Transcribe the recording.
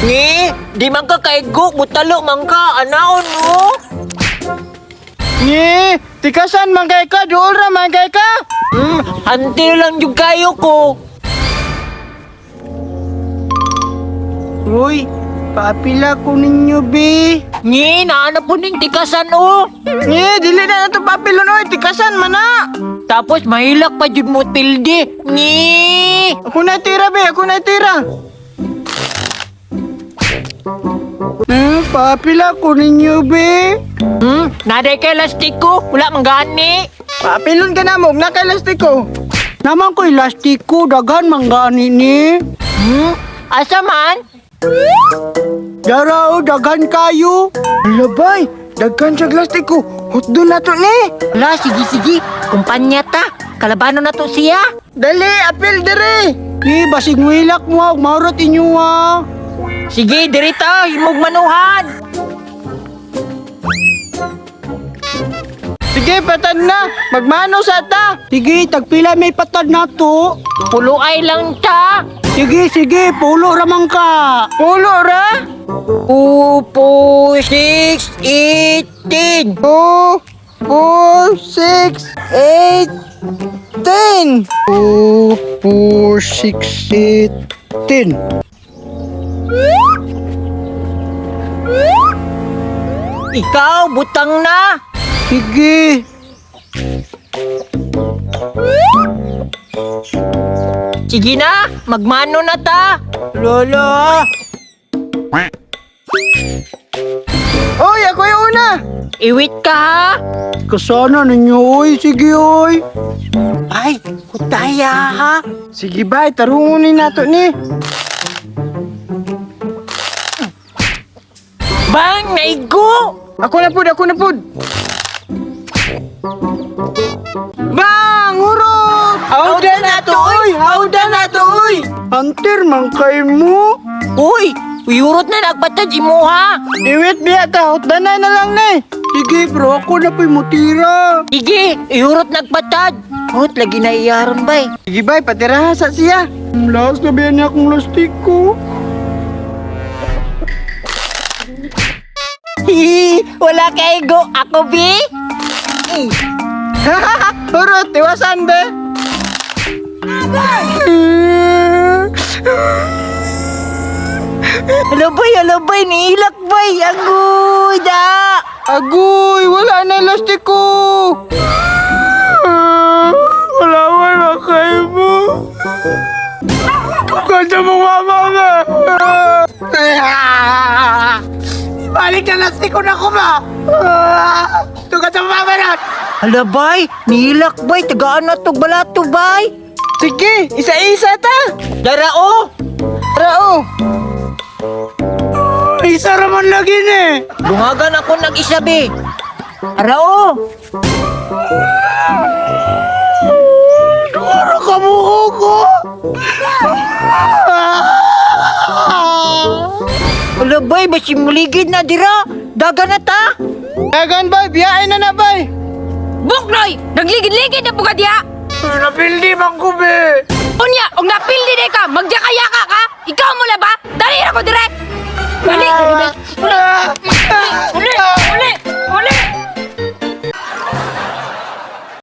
Ni, di man ka kaigo, butalo man ka, anaon mo. Ni, tikasan man kay ka, duol ra man kay ka. Hanti lang jud kayo ko. Uy, paapila ko ninyo, be. Ni, naana po ning tikasan oh. Ni, dili na nato paapilon oy, tikasan man na. Tapos mahilak pa jud mo tilde. Ni. Ako na tira, be, ako na tira. Paapila ko ninyo, be. Naday kay lastiko, wala man gani. Paapilon ka na mo, na kay lastiko. Naman ko elastiko, daghan man gani ni. Asa man? Dara o, daghan kayo. Labay, daghan sa lastiko. Hutdo na to ni. Ala, sige sige, kumpanya ta. Kalabano na to siya. Dali, apil dire. Ni, basig muhilak mo, ug maurot inyo ah. Sige, diri ta, himog manuhan. Sige, patad na. Magmano sa ta. Sige, tagpila may patad na to. Pulo ay lang ta. Sige, sige, pulo ramang ka. Pulo ra? 2, 4, 6, 8, 10. 2, 4, 6, 8, 10. 2, 4, 6, 8, 10. Ikaw, butang na. Sige. Sige na, magmano na ta. Lolo. Oy, ako yung una. Iwit ka ha. Kasana ninyo, oy. Sige, oy. Ay, kutaya ha. Sige, bay. Tarungunin nato ni. Bang, naigo. Ako na pud, ako na pud. Bang! Hurot! Hauda na to, oy! Hauda na to, oy! Hunter, man kay mo. Uy, uyurot na nagpatad imuha. Iwit biya ka, hutdanay na lang ni. Sige, bro, ako na po'y mutira. Sige, iurot nagpatad. Hurot lagi na iyaron bay. Sige, bay, patiraha sa siya. Last na biya niya akong lastik ko. Hihi, wala kaigo. Ako bi. Hurot, iwasan be. Hello bay, hello bay, niilak bay. Agoy, da. Agoy, wala na lastik ko. Wala man makay mo. Kanda mo mama ba? Balik na lastik ko na ko ba? Tugat sa mama na. Hala bay, niilak bay. Tagaan na to, balato bay. Sige, isa-isa ta. Dara oh. Tara oh. Isa raman lagi ni. Bungagan ako nag-isa be. Ara oh. Duwara ka mo ko. Hala bay, basi muligid na dira. Daga na ta. Dagan bay, biyain na na bay. Buknoy! Nagligid-ligid na po ka diha! Napildi man ko be. Unya, og napildi day ka, magyaka-yaka ka! Ikaw mo ba? Dali ra ko dire! Balik!